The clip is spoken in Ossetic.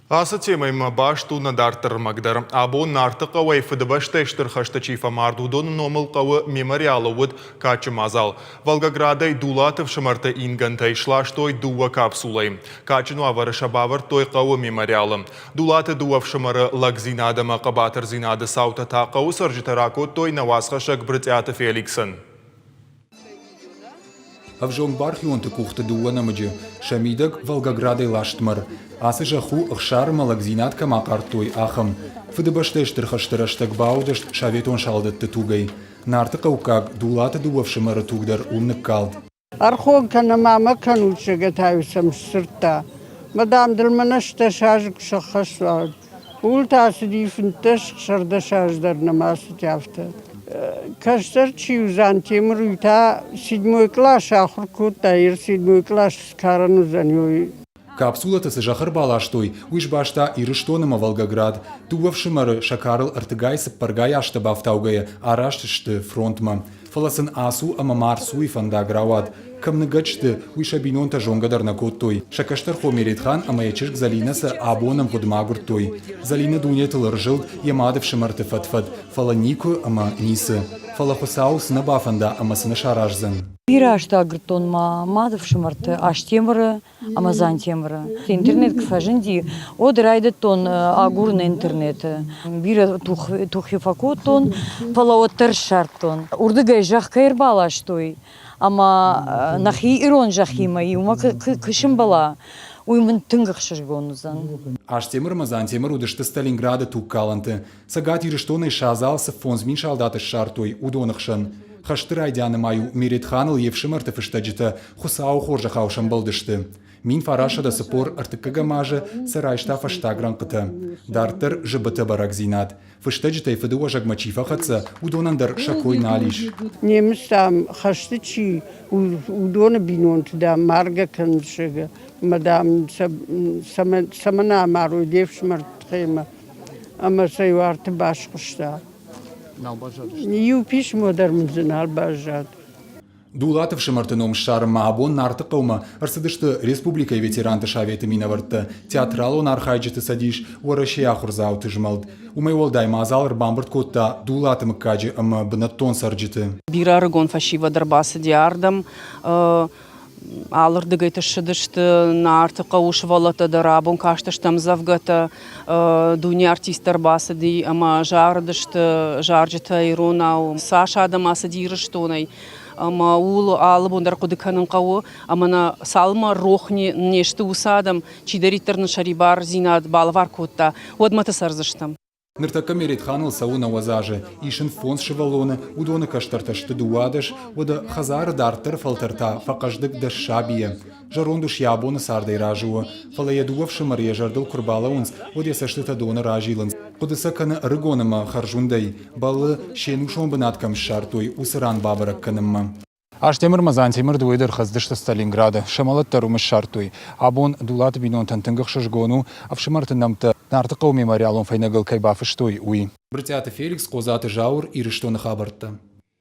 Ацы темӕимӕ баст у нӕ дарддӕр ӕрмӕг дӕр. Абон Нарты хъӕуӕй Фыдыбӕстӕйы Стыр хӕсты чи фӕмард, уыдоны номыл хъӕуы мемориалы уыд кадджын мадзал. Волгоградӕй Дулаты фсымӕрты ингӕнтӕй сластой дыууӕ капсулӕйы. Кадджын уавӕры сӕ бавӕрдтой хъӕуы мемориалы. Дулаты дыууӕ фсымӕры лӕгдзинад ӕмӕ хъӕбатырдзинады цаутӕ та хъӕуы цӕрджытӕ ракодтой нӕ уацхӕссӕг Брытъиаты Феликсӕн. Ӕвзонг бархионты къухты дыууӕ нӕмыджы, сӕ мидӕг Волгоградӕй ласт мӕр. Ацы зӕхх у, ӕхсары мӕлӕгдзинад кӕм ахъардтой, ахӕм. Фыдыбӕстӕйы Стыр хӕсты рӕстӕг баудӕст советон салдӕтты тугӕй. Нарты хъӕуккаг Дулаты дыууӕ фсымӕры туг дӕр уым ныккалд. Ӕрхон кӕнӕ ма мӕ кӕнут, зӕгӕтӕ-иу сӕм сдзырдта. Мӕ дам дыл мӕнӕ стӕс азы куы сӕххӕст уа, Ууыл та ацыди фынддӕс, ӕхсӕрдӕс аз дӕр нӕма ацыди афтӕ. Кӕстӕр чи у Дзантемыр, уый та седьмой къласы ахуыр кодта, йе седьмой кълас карӕн уыдзӕни, уый. Капсулӕтӕ цы зӕхх ӕрбаластой, уый сбаста Ирыстон ӕмӕ Волгоград. Дыууӕ фсымӕры сӕ карыл ӕртыгай-цыппӕргай азтӕ бафтаугӕйӕ араст сты фронтмӕ. Фӕлӕ сын ацу ӕмӕ ма рцуйы фӕндаг рауад. Кӕм ныгӕд сты, уый сӕ бинонтӕ зонгӕ дӕр нӕ кодтой. Сӕ кӕстӕр хо Меретхан ӕмӕ йӕ чызг Зӕлинӕ сӕ абон ӕмгъуыдмӕ агуырдтой. Зӕлинӕ дунетыл ӕрзылд йӕ мады фсымӕрты фӕд-фӕд, фӕлӕ никуы ӕмӕ ницы. Фӕлӕ Хуыцау цы нӕ бафӕнда ӕмӕ цы нӕ сараздзӕн. Бирӕ азты агуырдтон мӕ мады фсымӕрты Астемыры ӕмӕ Дзантемыры. Интернет куы фӕзынди, уӕд райдыдтон агурын интернеты. Бирӕ тухи фӕкодтон, фӕлӕ уӕддӕр ссардтон. Уырдыгӕй зӕхх кӕй ӕрбаластой ӕмӕ нӕхи ирон зӕххимӕ иумӕ куы сымбӕла, уый мын тынг ӕхсызгон уыдзӕн. Астемыр ӕмӕ Дзантемыр уыдысты Сталинграды тугкалӕнты. Цӕгат Ирыстонӕй сӕ адзал цы 5000 салдаты ссардтой, уыдоны хсӕн. Хӕсты райдианы ма-иу Меретханыл йе фсымӕрты фыстӕджытӕ Хуыцауы хорзӕхау сӕмбӕлдысты. 1940 ӕртыккӕгӕм азы сӕ райста фӕстаг рӕнхъытӕ. Дарддӕр зыбыты бӕрӕгдзинад. Фыстӕджытӕй фыдыуӕзӕгмӕ чи фӕхӕццӕ, уыдонӕн дӕр сӕ кой нал ис. Немыц, дам, хӕсты чи, уыдоны бинонты, дам, маргӕ кӕнынц, зӕгъгӕ, ӕмӕ, дам, цӕмӕн амарой де фсымӕрты тыххӕй ӕмӕ сӕ иу арты басхуыста. Нал баззадысты? Иу писмо дӕр мын дзы нал баззад. Дулаты фсымӕрты ном ссарынмӕ абон Нарты хъӕумӕ ӕрцыдысты республикӕйы ветеранты советы минӕвӕрттӕ, театралон архайджыты цӕдис, Уӕрӕсейы ахуырдзауты змӕлд. Уымӕй уӕлдай мадзал ӕрбамбырд кодта Дулаты мыггаджы ӕмӕ бынӕттон цӕрджыты. Бирӕ ӕрыгон фӕсивӕд ӕрбацыди ардӕм. Алырдыгӕй ссыдысты Нарты хъӕуы сывӕллӕттӕ дӕр. Абон кастысты ӕмдзӕвгӕтӕ. Дуне артисттӕ ӕрбацыди ӕмӕ зарыдысты зарджытӕ иронау. Цас адӕм ацыди Ирыстонӕй, ӕмӕ ууыл алы бон дӕр хъуыды кӕнын хъӕуы. Ӕмӕ нӕ цалынмӕ рох не сты уыцы адӕм, чидӕриддӕр нын сӕрибардзинад балӕвар кодта, уӕдмӕты цӕрдзыстӕм. Ныртӕккӕ Меретханыл цӕуы 90 азы, ис ын фондз сывӕллоны, уыдоны кӕстӕртӕ сты 12, уӕдӕ хӕдзары дарддӕр фӕлтӕр та фӕхъӕздыг дӕс сабийӕ. Зӕронд ус йӕ абоны цардӕй разы у, фӕлӕ йӕ дыууӕ фсымӕры йӕ зӕрдыл куы рбалӕууынц, уӕд йӕ цӕстытӕ доны разилынц. Хъуыды сӕ кӕны ӕрыгон ӕмӕ хӕрзуындӕй, бӕллы, се нусон бынат кӕм ссардтой, уыцы ран бабӕрӕг кӕнынмӕ. Астемыр ӕмӕ Дзантемыр дыууӕ дӕр хӕцдысты Сталинграды. Сӕ мӕлӕт дӕр уым ссардтой. Абон Дулаты бинонтӕн тынг ӕхсызгон у, ӕфсымӕрты нӕмттӕ Нартыхъӕуы мемориалон фӕйнӕгыл кӕй бафыстой, уый. Брытъиаты Феликс, Хъодзаты Зауыр, Ирыстоны хабӕрттӕ.